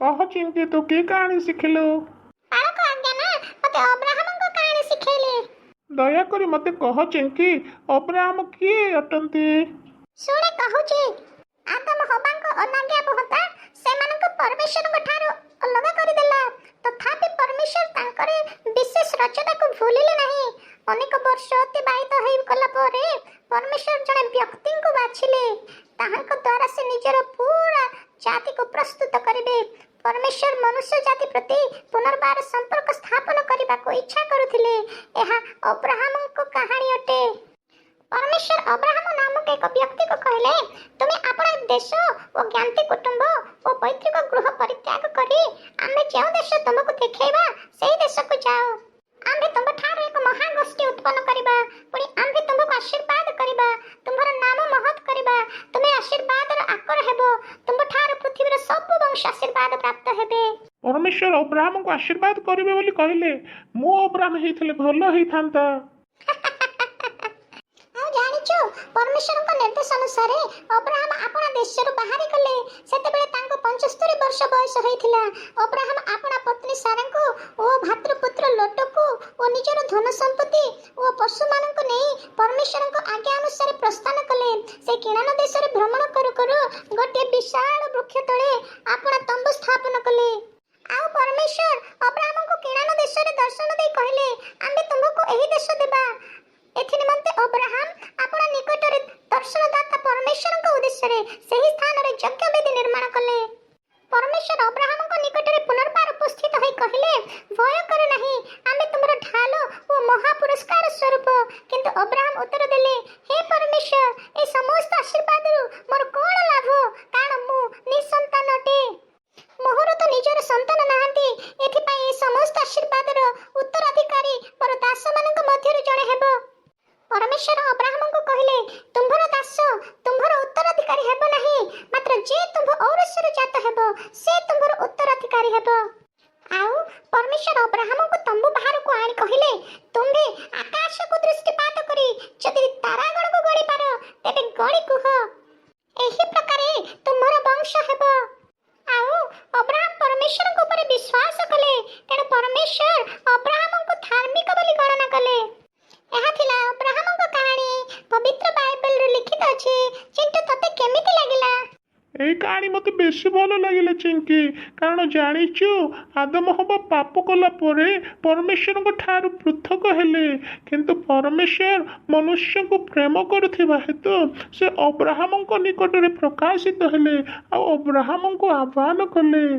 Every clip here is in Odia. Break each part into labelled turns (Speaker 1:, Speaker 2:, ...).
Speaker 1: କହ ଚିଙ୍କି, ତୁ କି କାହାଣୀ ଶିଖିଲୁ?
Speaker 2: ପାଳକ ଆଜ୍ଞା ନା ମତେ ଅବ୍ରାହମଙ୍କ କାହାଣୀ ଶିଖେଇଲେ।
Speaker 1: ଦୟାକରି ମୋତେ କହ ଚିଙ୍କି, ଅବ୍ରାହମ କିଏ ଅଟନ୍ତି?
Speaker 2: ଶୁଣେ କହୁଛି। ଆଦମ ହବାଙ୍କ ଅନାଜ୍ଞାବହତା ସେମାନଙ୍କୁ ପରମେଶ୍ୱରଙ୍କ ଠାରୁ ଅଲଗା କରିଦେଲା। ତଥାପି ପରମେଶ୍ୱର ତାଙ୍କର ବିଶେଷ ରଚନାକୁ ଭୁଲିଲେ ନାହିଁ। ଅନେକ ବର୍ଷ ଅତିବାହିତ ହେଇଗଲା ପରେ ପରମେଶ୍ୱର ଜଣେ ବ୍ୟକ୍ତିଙ୍କୁ ବାଛିଲେ। ତାହାଙ୍କ ଦ୍ୱାରା ସେ ନିଜର ପୁରା ଜାତିକୁ ପ୍ରସ୍ତୁତ କରିବେ। ପରମେଶ୍ୱର ମନୁଷ୍ୟ ଜାତି ପ୍ରତି ପୁନର୍ବାର ସମ୍ପର୍କ ସ୍ଥାପନ କରିବାକୁ ଇଚ୍ଛା କରୁଥିଲେ। ଏହା ଅବ୍ରାହମଙ୍କ କାହାଣୀ ଅଟେ। ପରମେଶ୍ୱର ଅବ୍ରାହମ ନାମକ ଏକ ବ୍ୟକ୍ତିକୁ କହିଲେ, "ତୁମେ ଆପଣା ଦେଶ ଓ ଜ୍ଞାତି କୁଟୁମ୍ବ ଓ ପୈତୃକ ଗୃହ ପରିତ୍ୟାଗ କରି ଆମ୍ଭେ ଯେଉଁ ଦେଶ ତୁମକୁ ଦେଖେଇବା, ସେହି ଦେଶକୁ ଯାଅ। ଆମ୍ଭେ ତୁମ୍ଭଠାରୁ ଏକ ମହାଗୋଷ୍ଠୀ ଉତ୍ପନ୍ନ କରିବା। ପୁଣି ଆମ୍ଭେ ତୁମ୍ଭକୁ ଆଶୀର୍ବାଦ କରିବା, ତୁମ୍ଭର ନାମ ମହତ୍ କରିବା। ତୁମେ ଆଶୀର୍ବାଦର ଆକର ହେବ। ତୁମ୍ଭଠାରୁ ପୃଥିବୀର ସବୁ ବଂଶ ଆଶୀର୍ବାଦ ପ୍ରାପ୍ତ ହେବେ।"
Speaker 1: ପରମେଶ୍ୱର ଅବ୍ରାହମଙ୍କୁ ଆଶୀର୍ବାଦ କରିବେ ବୋଲି କହିଲେ। ମୁଁ ଅବ୍ରାହମ ହେଇଥିଲେ ଭଲ ହେଇଥାନ୍ତା।
Speaker 2: ଆଉ ଜାଣିଛୁ, ପରମେଶ୍ୱରଙ୍କ ନିର୍ଦ୍ଦେଶ ଅନୁସାରେ ଅବ୍ରାହମ ଆପଣା ଦେଶରୁ ବାହାରି ଗଲେ। ସେତେବେଳେ ତାଙ୍କୁ 75 ବର୍ଷ ବୟସ ହେଇଥିଲା। ଅବ୍ରାହମ ଆପଣା ପତ୍ନୀ ସାରାଙ୍କୁ ଓ ଭ୍ରାତୃପୁତ୍ର ଲୋଟକୁ ଓ ନିଜର ଧନ ସମ୍ପତ୍ତି ଓ ପଶୁମାନଙ୍କୁ ନେଇ ପରମେଶ୍ୱରଙ୍କ ଆଜ୍ଞା ଅନୁସାରେ ପ୍ରସ୍ଥାନ କଲେ। ସେ କିଣାନ ଦେଶରେ ଭ୍ରମଣ କରୁ କରୁ ଗୋଟିଏ ବିଶାଳ ବୃକ୍ଷ ତଳେ ଆପଣା ତମ୍ବୁ ସ୍ଥାପନ କଲେ। ଆଉ ପରମେଶ୍ୱର ଅବ୍ରାହମଙ୍କୁ କିଣାନ ଦେଶରେ ଦର୍ଶନ ଦେଇ କହିଲେ, "ଆମ୍ଭେ ତୁମ୍ଭକୁ ଏହି ଦେଶ ଦେବା।" ଏଥି ନିମନ୍ତେ ଅବ୍ରାହମ ଆପଣା ନିକଟରେ ଦର୍ଶନଦାତା ପରମେଶ୍ୱରଙ୍କ ଉଦ୍ଦେଶ୍ୟରେ ସେହି ସ୍ଥାନରେ ଯଜ୍ଞବେଦୀ ନିର୍ମାଣ କଲେ। ପରମେଶ୍ୱର ଅବ୍ରାହମଙ୍କ ନିକଟରେ ପୁନର୍ବାର ଉପସ୍ଥିତ ହୋଇ କହିଲେ, "ଭୟ କର ନାହିଁ, ଆମ୍ଭେ ତୁମର ଢାଲ ଓ ମହାପୁରସ୍କାର ସ୍ୱରୂପ।" କିନ୍ତୁ ଅବ୍ରାହମ ଉତ୍ତର ଦେଲେ, "ହେ ପରମେଶ୍ୱର, ଏ ସମସ୍ତ ଆଶୀର୍ବାଦରୁ ମୋର କଣ ଲାଭ? କାରଣ ମୁଁ ନିଃସନ୍ତାନ ଅଟେ। ମୋହର ତ ନିଜର ସନ୍ତାନ ନାହାନ୍ତି। ଏଥିପାଇଁ ଏ ସମସ୍ତ ଆଶୀର୍ବାଦର ଉତ୍ତରାଧିକାରୀ ମୋର ଦାସମାନଙ୍କ ମଧ୍ୟରୁ ଜଣେ ହେବ।" ପରମେଶ୍ୱର ଅବ୍ରାହମଙ୍କୁ କହିଲେ, "ତୁମ୍ଭର ଦାସ ତୁମ୍ଭର ଉତ୍ତରାଧିକାରୀ ହେବ ନାହିଁ, ମାତ୍ର ଯେ ତୁମ୍ଭ ଔରସରୁ ଜାତ ହେବ, ସେ ତୁମ୍ଭର ଉତ୍ତରାଧିକାରୀ ହେବ।" ଆଉ ପରମେଶ୍ୱର ଅବ୍ରାହମଙ୍କୁ ତମ୍ବୁ ବାହାରକୁ ଆଣି କହିଲେ, "ତୁମ୍ଭେ ଆକାଶକୁ ଦୃଷ୍ଟିପାତ କରି ଯଦି ତାରାଗଣକୁ ଗଣିପାର, ତେବେ ଗଣି କୁହ। ଏହି ପ୍ରକାରେ ତୁମ୍ଭର ବଂଶ ହେବ।" ଆଉ ଅବ୍ରାହମ ପରମେଶ୍ୱରଙ୍କ ଉପରେ ବିଶ୍ୱାସ କଲେ, ତେଣୁ ପରମେଶ୍ୱର ଅବ୍ରାହମଙ୍କୁ ଧାର୍ମିକ ବୋଲି ଗଣନା କଲେ। ଏହା ଥିଲା ଅବ୍ରାହମଙ୍କ କାହାଣୀ। ପବିତ୍ର ବାଇବେଲରେ ଲିଖିତ ଅଛି। ଚିଣ୍ଟୁ, ତତେ କେମିତି ଲାଗିଲା?
Speaker 1: ଏଇ କାହାଣୀ ମୋତେ ବେଶୀ ଭଲ ଲାଗିଲା ଚିଙ୍କି। କାରଣ ଜାଣିଛୁ, ଆଦମ ହବା ପାପ କଲା ପରେ ପରମେଶ୍ୱରଙ୍କ ଠାରୁ ପୃଥକ ହେଲେ। କିନ୍ତୁ ପରମେଶ୍ୱର ମନୁଷ୍ୟଙ୍କୁ ପ୍ରେମ କରୁଥିବା ହେତୁ ସେ ଅବ୍ରାହମଙ୍କ ନିକଟରେ ପ୍ରକାଶିତ ହେଲେ ଆଉ ଅବ୍ରାହମଙ୍କୁ ଆହ୍ୱାନ କଲେ।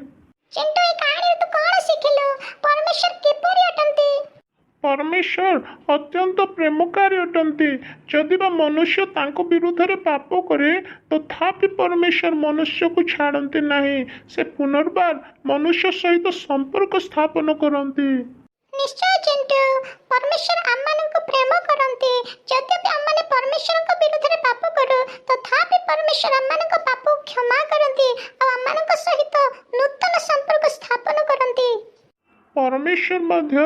Speaker 2: ଚିଣ୍ଟୁ, ଏଇ କାହାଣୀରୁ ତୁ କଣ ଶିଖିଲୁ? ପରମେଶ୍ୱର କିପରି ଅଟନ୍ତି?
Speaker 1: ପରମେଶ୍ୱର ଅତ୍ୟନ୍ତ ପ୍ରେମକାରୀ ଅଟନ୍ତି। ଯଦି ବା ମନୁଷ୍ୟ ତାଙ୍କ ବିରୁଦ୍ଧରେ ପାପ କରେ, ତଥାପି ପରମେଶ୍ୱର ମନୁଷ୍ୟକୁ ଛାଡ଼ନ୍ତି ନାହିଁ। ସେ ପୁନର୍ବାର ମନୁଷ୍ୟ ସହିତ ସମ୍ପର୍କ ସ୍ଥାପନ କରନ୍ତି।
Speaker 2: ନିଶ୍ଚୟ ଚିଣ୍ଟୁ, ପରମେଶ୍ୱର ଆମମାନଙ୍କୁ ପ୍ରେମ କରନ୍ତି। ଯଦ୍ୟପି ଆମମାନେ ପରମେଶ୍ୱରଙ୍କ ବିରୁଦ୍ଧରେ ପାପ କରୁ, ତଥାପି ପରମେଶ୍ୱର ଆମମାନଙ୍କ ପାପକୁ କ୍ଷମା କରନ୍ତି ଆଉ ଆମମାନଙ୍କ ସହିତ ନୂତନ ସମ୍ପର୍କ ସ୍ଥାପନ କରନ୍ତି।
Speaker 1: ପରମେଶ୍ୱର ମଧ୍ୟ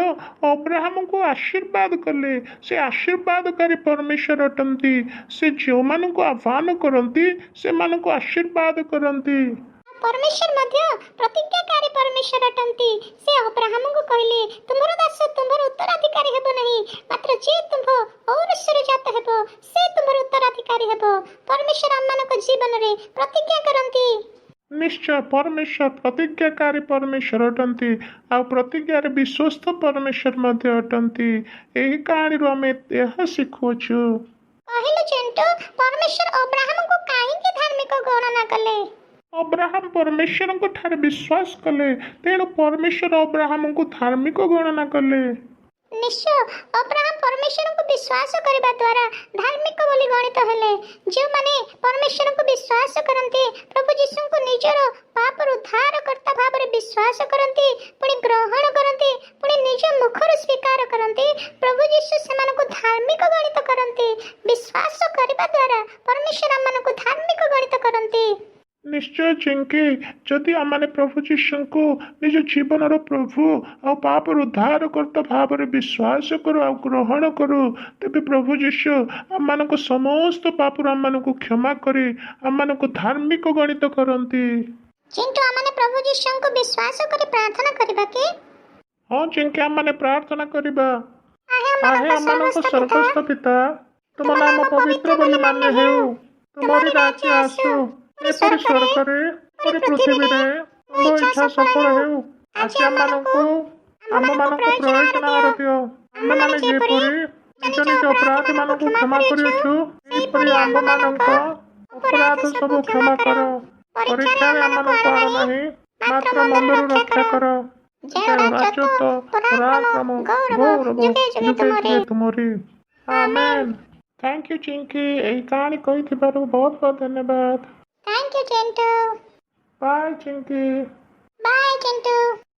Speaker 1: ଅବ୍ରାହମଙ୍କୁ ଆଶୀର୍ବାଦ କଲେ। ସେ ଆଶୀର୍ବାଦକାରୀ ପରମେଶ୍ୱର ଅଟନ୍ତି। ସେ ଯେଉଁମାନଙ୍କୁ ଆହ୍ୱାନ କରନ୍ତି, ସେମାନଙ୍କୁ ଆଶୀର୍ବାଦ କରନ୍ତି।
Speaker 2: ପରମେଶ୍ୱର ମଧ୍ୟ ପ୍ରତିଜ୍ଞାକାରୀ ପରମେଶ୍ୱର ଅଟନ୍ତି। ସେ ଅବ୍ରାହମଙ୍କୁ କହିଲେ, "ତୁମ୍ଭର ଦାସ ତୁମ୍ଭର ଉତ୍ତରାଧିକାରୀ ହେବ ନାହିଁ, ମାତ୍ର ଯେ ତୁମ୍ଭ ଔରସରୁ ଜାତ ହେବ, ସେ ତୁମ୍ଭର ଉତ୍ତରାଧିକାରୀ ହେବ।" ପରମେଶ୍ୱର ଆମମାନଙ୍କ ଜୀବନରେ ପ୍ରତିଜ୍ଞା କରନ୍ତି।
Speaker 1: ନିଶ୍ଚୟ, ପରମେଶ୍ୱର ପ୍ରତିଜ୍ଞାକାରୀ ପରମେଶ୍ୱର ଅଟନ୍ତି ଆଉ ପ୍ରତିଜ୍ଞାରେ ବିଶ୍ୱସ୍ତ ପରମେଶ୍ୱର ମଧ୍ୟ ଅଟନ୍ତି। ଏହି କାହାଣୀରୁ ଆମେ ଏହା ଶିଖୁଅଛୁ।
Speaker 2: କହିଲୁ ଚିଣ୍ଟୁ, ପରମେଶ୍ୱର ଅବ୍ରାହମଙ୍କୁ କାହିଁକି ଧାର୍ମିକ ଗଣନା କଲେ?
Speaker 1: ଅବ୍ରାହମ ପରମେଶ୍ୱରଙ୍କ ଠାରେ ବିଶ୍ୱାସ କଲେ, ତେଣୁ ପରମେଶ୍ୱର ଅବ୍ରାହମଙ୍କୁ ଧାର୍ମିକ ଗଣନା କଲେ।
Speaker 2: ନିଶ୍ଚୟ, ଅବ୍ରାହମ ପରମେଶ୍ୱରଙ୍କୁ ବିଶ୍ୱାସ କରିବା ଦ୍ୱାରା ଧାର୍ମିକ ବୋଲି ଗଣିତ ହେଲେ। ଯେଉଁମାନେ ପରମେଶ୍ୱରଙ୍କୁ ବିଶ୍ୱାସ କରନ୍ତି, ପ୍ରଭୁ ଯୀଶୁଙ୍କୁ ନିଜର ପାପରୁ ଉଦ୍ଧାରକର୍ତ୍ତା ଭାବରେ ବିଶ୍ୱାସ କରନ୍ତି, ପୁଣି ଗ୍ରହଣ କରନ୍ତି, ପୁଣି ନିଜ ମୁଖରୁ ସ୍ୱୀକାର କରନ୍ତି, ପ୍ରଭୁ ଯୀଶୁ ସେମାନଙ୍କୁ ଧାର୍ମିକ ଗଣିତ କରନ୍ତି। ବିଶ୍ୱାସ କରିବା ଦ୍ୱାରା ପରମେଶ୍ୱର ଆମମାନଙ୍କୁ ଧାର୍ମିକ ଗଣିତ କରନ୍ତି।
Speaker 1: ନିଶ୍ଚୟ ଚିଙ୍କି, ଯଦି ଆମମାନେ ପ୍ରଭୁ ଯୀଶୁଙ୍କୁ ନିଜ ଜୀବନର ପ୍ରଭୁ ଆଉ ପାପର ଉଦ୍ଧାରକର୍ତ୍ତା ଭାବରେ ବିଶ୍ୱାସ କରୁ ଆଉ ଗ୍ରହଣ କରୁ, ତେବେ ପ୍ରଭୁ ଯୀଶୁ ଆମମାନଙ୍କ ସମସ୍ତ ପାପରୁ ଆମମାନଙ୍କୁ କ୍ଷମା କରି ଆମମାନଙ୍କୁ ଧାର୍ମିକ ଗଣିତ କରନ୍ତି।
Speaker 2: ଚିଣ୍ଟୁ, ଆମମାନେ ପ୍ରଭୁ ଯୀଶୁଙ୍କୁ ବିଶ୍ୱାସ କରି ପ୍ରାର୍ଥନା କରିବା କି?
Speaker 1: ହଁ ଚିଙ୍କି, ଆମମାନେ ପ୍ରାର୍ଥନା କରିବା।
Speaker 2: ଆହେ
Speaker 1: ଆହେ
Speaker 2: ଆମମାନଙ୍କ
Speaker 1: ଆମମାନଙ୍କ
Speaker 2: ସ୍ୱର୍ଗସ୍ଥ ପିତା,
Speaker 1: ସ୍ୱର୍ଗସ୍ଥ ପିତା, ତୁମ ନାମ ପବିତ୍ର ବୋଲି ମାନ୍ୟ ହେଉ। ତୁମରି ରାଜ୍ୟ ଆସୁ, ଏପରି ସ୍ୱର୍ଗରେ ଏପରି ପୃଥିବୀରେ ତୁମ ଇଚ୍ଛା ସଫଳ ହେଉ। ଆଜି ଆମମାନଙ୍କୁ ଆମ୍ଭମାନଙ୍କୁ ପ୍ରୟୋଜନ ଆହାର ଦିଅ। ଆମ୍ଭେମାନେ ଯେପରି ନିଜ ନିଜ ଅପରାଧୀମାନଙ୍କୁ କ୍ଷମା କରିଅଛୁ, ସେହିପରି ଆମ୍ଭମାନଙ୍କ ଅପରାଧ ସବୁ କ୍ଷମା କର। ପରୀକ୍ଷାରେ ଆମମାନଙ୍କୁ ଆଣ ନାହିଁ, ମାତ୍ର ମନ୍ଦରୁ ରକ୍ଷା କର।
Speaker 2: ଯେଣୁ
Speaker 1: ରାଜତ୍ୱ, ପରାକ୍ରମ, ଗୌରବ
Speaker 2: ଯୁଗେ ଯୁଗେ
Speaker 1: ଯୁଗେ
Speaker 2: ତୁମରି।
Speaker 1: ଯୁଗେ ତୁମରି। ଆମେନ୍। Thank you Chinki, ଏହି କାହାଣୀ କହିଥିବାରୁ ବହୁତ ବହୁତ ଧନ୍ୟବାଦ।
Speaker 2: Thank you, Chintu.
Speaker 1: Bye Chinki.
Speaker 2: Bye, Chintu.